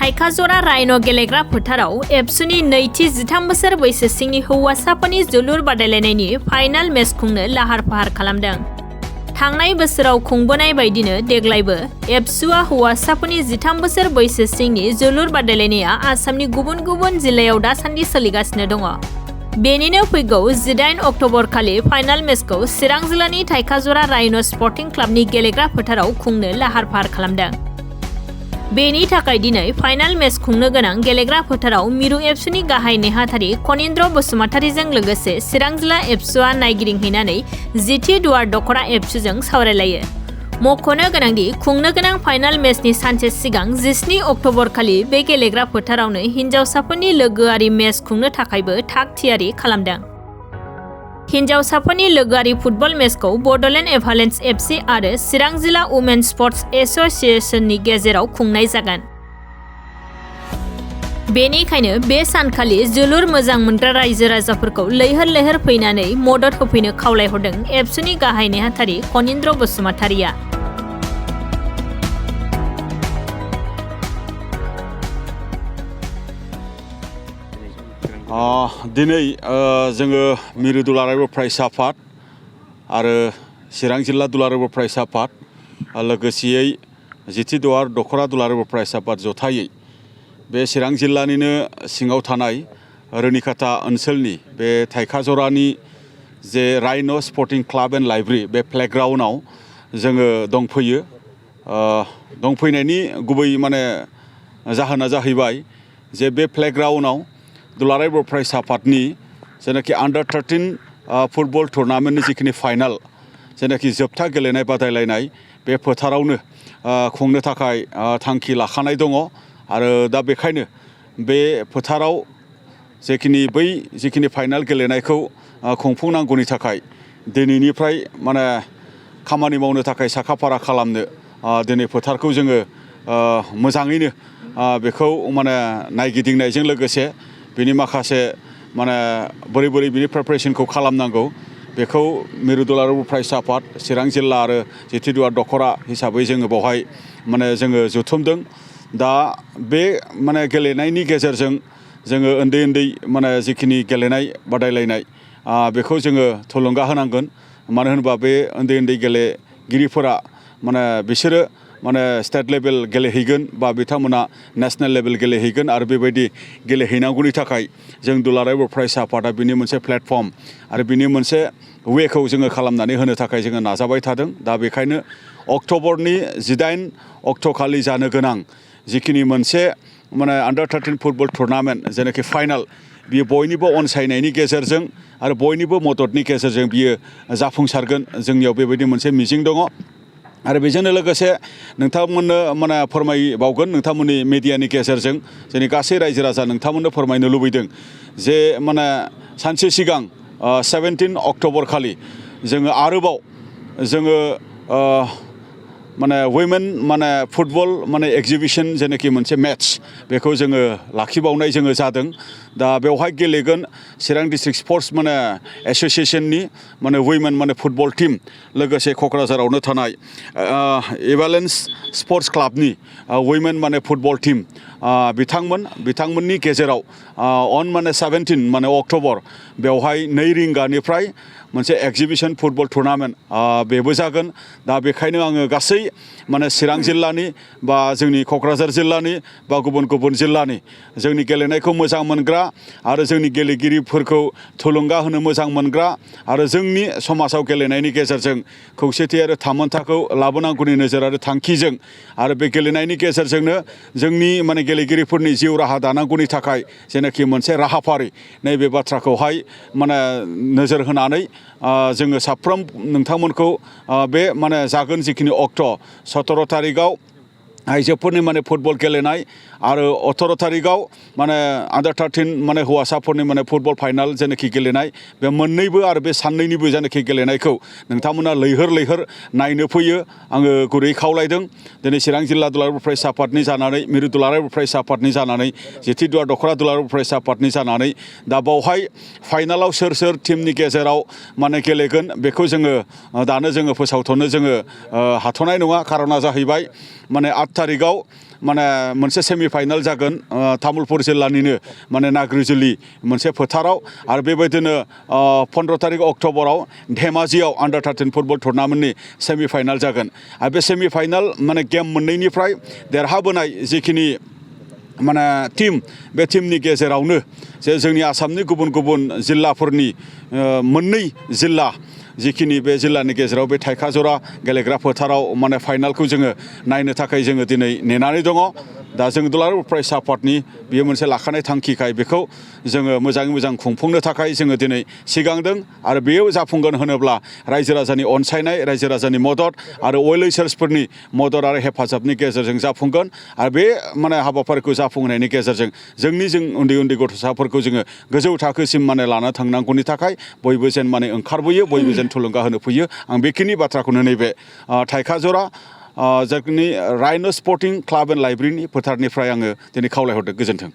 थाइखाजरा रायन' गेलेग्रा फोथाराव एबसुनि नैथि 13 बोसोर बैसो सिंनि हौवासाफोरनि जोलुर बादायलायनायनि फाइनाल मेच खुंनो लाहार फाहार खालामदों। थांनाय बोसोराव खुंबोनाय बायदिनो देग्लायबो एबसुआ हौवासाफोरनि 13 बोसोर बैसो सिंनि जोलुर बादायलायनाया आसामनि गुबुन गुबुन जिल्लायाव दासान्दि सोलिगासिनो दङ। बेनिनो फैगौ 18 अक्ट'बर खालि फाइनाल मेचखौ चिरां जिल्लानि थाइखाजरा रायन' स्पर्टिं क्लाबनि गेलेग्रा फोथाराव खुंनो लाहार फाहार खालामदों। बेनि थाखाय दिनै फाइनाल मेच खुंनो गोनां गेलेग्रा फोथाराव मिरु एबसुनि गाहाय नेहाथारि खनीन्द्र बसुमतारीजों लोगोसे चिरां जिल्ला एबसुआ नायगिदिंहैनानै जिथि दुवार दखरा एबसुजों सावरायलायो। मख'नो गोनांदि खुंनो गोनां फाइनाल मेचनि सानसे सिगां 17 अक्ट'बर खालि बे गेलेग्रा फोथारावनो हिन्जावसाफोरनि लोगोआरि मेच खुंनो थाखायबो थाग थियारि खालामदों। हिन्जावसाफोरनि लोगोआरि फुटबल मेचखौ बड'लेण्ड एभालेन्स एफसि आरो चिरां जिल्ला वुमेन स्पर्ट्स एस'सिएशननि गेजेराव खुंनाय जागोन। बेनिखायनो बे सानखालि जोलुर मोजां मोनग्रा रायजो राजाफोरखौ लैहोर लैहोर फैनानै मदद होफैनो खावलायहरदों एबसुनि गाहाय नेहाथारि खनीन्द्र बसुमतारीया। दिनै जोङो मिरु दुलाराय बर' फरायसा आफाद आरो चिरां जिल्ला दुलाराय बर' फरायसा आफाद लोगोसेयै जिथि दुवार दखरा दुलाराय बर' फरायसा आफाद जथायै बे चिरां जिल्लानिनो सिङाव थानाय रुनिखाता ओनसोलनि बे थाइखाजरानि जे रायन' स्पर्टिं क्लाब एन्ड लाइब्रेरि बे प्लेग्राउन्डआव जोङो दंफैयो। दंफैनायनि गुबै जाहोना जाहैबाय जे बे प्लेग्राउन्डआव दुलाराय बर' फरायसा आफादनि जेनाखि आन्डार 13 फुटबल टुर्नामेन्टनि जिखिनि फाइनाल जेनाखि जोबथा गेलेनाय बादायलायनाय बे फोथारावनो खुंनो थाखाय थांखि लाखानाय दङ आरो दा बेखायनो बे फोथाराव जिखिनि फाइनाल गेलेनायखौ खुंफुंनांगौनि थाखाय दिनैनिफ्राय खामानि मावनो थाखाय साखाफारा खालामनो दिनै फोथारखौ जोङो मोजाङैनो बेखौ नायगिदिंनायजों लोगोसे बिनि माखासे बोरै बिनि प्रिपारेसनखौ खालामनांगौ बेखौ मिरु दुलाराय बर' फरायसा आफाद चिरां जिल्ला आरो जिथि दुवार दखरा हिसाबै जोङो बेवहाय जोङो जुथुमदों। दा बे गेलेनायनि गेजेरजों जोङो उन्दै जिखिनि गेलेनाय बादायलायनाय बेखौ जोङो थुलुंगा होनांगोन। मानो होनोबा बे उन्दै गेलेगिरिफोरा बिसोरो स्टेट लेभेल गेलेहैगोन बा बिथांमोना नेशनेल लेभेल गेलेहैगोन आरो बेबायदि गेलेहैनांगौनि थाखाय जों दुलाराय बर' फरायसा आफादा बिनि मोनसे प्लेटफर्म आरो बिनि मोनसे वेखौ जोङो खालामनानै होनो थाखाय जोङो नाजाबाय थादों। दा बेखायनो अक्ट'बरनि 18 अक्ट'खालि जानो गोनां जिखिनि मोनसे आन्डार 13 फुटबल टुर्नामेन्ट जेनाखि फाइनाल बियो बयनिबो अनसायनायनि गेजेरजों आरो बयनिबो मददनि गेजेरजों बियो जाफुंसारगोन जोंनियाव बेबायदि मोनसे मिजिं दङ। आरो बेजोंनो लोगोसे नोंथांमोननो फोरमायबावगोन नोंथांमोननि मिडियानि गेजेरजों जोंनि गासै रायजो राजा नोंथांमोननो फोरमायनो लुबैदों जे सानसे सिगां 17 अक्ट'बर खालि जोङो आरोबाव जोङो वुमेन फुटबल एक्जिबिशन जेनाखि मोनसे मेट्च बेखौ जोङो लाखिबावनाय जोङो जादों। दा बेवहाय गेलेगोन चिरां डिस्ट्रिक्ट स्पर्ट्स एस'सिएशननि वुमेन फुटबल टीम लोगोसे क'क्राझारावनो थानाय एभालेन्स स्पर्ट्स क्लाबनि वुमेन फुटबल टीम बिथांमोननि गेजेराव अन 17 अक्ट'बर बेवहाय 2 रिंगानिफ्राय मोनसे एक्जिबिशन फुटबल टुर्नामेन्ट बेबो जागोन। दा बेखायनो आङो गासै चिरां जिल्लानि बा जोंनि क'क्राझार जिल्लानि बा गुबुन जिल्लानि जोंनि गेलेनायखौ मोजां मोनग्रा आरो जोंनि गेलेगिरिफोरखौ थुलुंगा होनो मोजां मोनग्रा आरो जोंनि समाजाव गेलेनायनि गेजेरजों खौसेथि आरो थामोनथाखौ लाबोनांगौनि नोजोर आरो थांखिजों आरो बे गेलेनायनि गेजेरजोंनो जोंनि गेलेगिरिफोरनि जिउ राहा दानांगौनि थाखाय जेनाखि मोनसे राहाफारि नैबे बाथ्राखौहाय नोजोर होनानै जोङो साफ्रोम नोंथांमोनखौ बे जागोन जिखिनि अक्ट' 17 थारिखआव आइजोफोरनि फुटबल गेलेनाय आरो 18 थारिखआव आन्डार 13 हौवासाफोरनि फुटबल फाइनाल जेनाखि गेलेनाय बे मोननैबो आरो बे साननैनिबो जेनाखि गेलेनायखौ नोंथांमोना लैहोर नायनो फैयो आङो गुरै खावलायदों। दिनै चिरां जिल्ला दुलाराय बर' फरायसा आफादनि जानानै मिरु दुलाराय बर' फरायसा आफादनि जानानै जिथि दुवार दखरा दुलाराय बर' फरायसा आफादनि जानानै दा बावहाय फाइनालाव सोर टीमनि गेजेराव गेलेगोन बेखौ जोङो दानो जोङो फोसावथ'नो जोङो हाथ'नाय नङा। खारना जाहैबाय 8 थारिखआव माने मोनसे सेमि फाइनाल जागोन तामुलपुर जिल्लानिनो माने नाग्रिजुलि मोनसे फोथाराव आरो बेबायदिनो 15 तारिख अक्ट'बराव धेमाजियाव आन्डार 13 फुटबल टुर्नामेन्टनि सेमि फाइनाल जागोन आरो बे सेमि फाइनाल माने गेम मोननैनिफ्राय देरहाबोनाय जिखिनि माने टीम बे टीमनि गेजेरावनो जे जोंनि आसामनि गुबुन गुबुन जिल्लाफोरनि मोननै जिल्ला जिखिनि बे जिल्लानि गेजेराव बे थाइखाजरा गेलेग्रा फोथाराव माने फाइनालखौ जोङो नायनो थाखाय जोङो दिनै नेनानै दङ दा जों दुलाराय फरायसा आफादनि बेयो मोनसे लाखानाय थांखिखाय बेखौ जोङो मोजाङै मोजां खुंफुंनो थाखाय जोङो दिनै सिगांदों आरो बेयो जाफुंगोन होनोब्ला रायजो राजानि अनसायनाय रायजो राजानि मदद आरो वेल विशार्सफोरनि मदद आरो हेफाजाबनि गेजेरजों जाफुंगोन आरो बे माने हाबाफारिखौ जाफुंहोनायनि गेजेरजों जों उन्दै उन्दै गथ'साफोरखौ जोङो गोजौ थाखोसिम माने लाना थांनांगौनि थाखाय बयबो जेन माने ओंखारबोयो बयबो जेन थुलुंगा होनो फैयो आं बेखिनि बाथ्राखौनो नैबे थाइखाजरा जोंनि रायन' स्पर्टिं क्लाब एन्ड लाइब्रेरिनि फोथारनिफ्राय आङो दिनै खावलायहरदों गोजोन्थों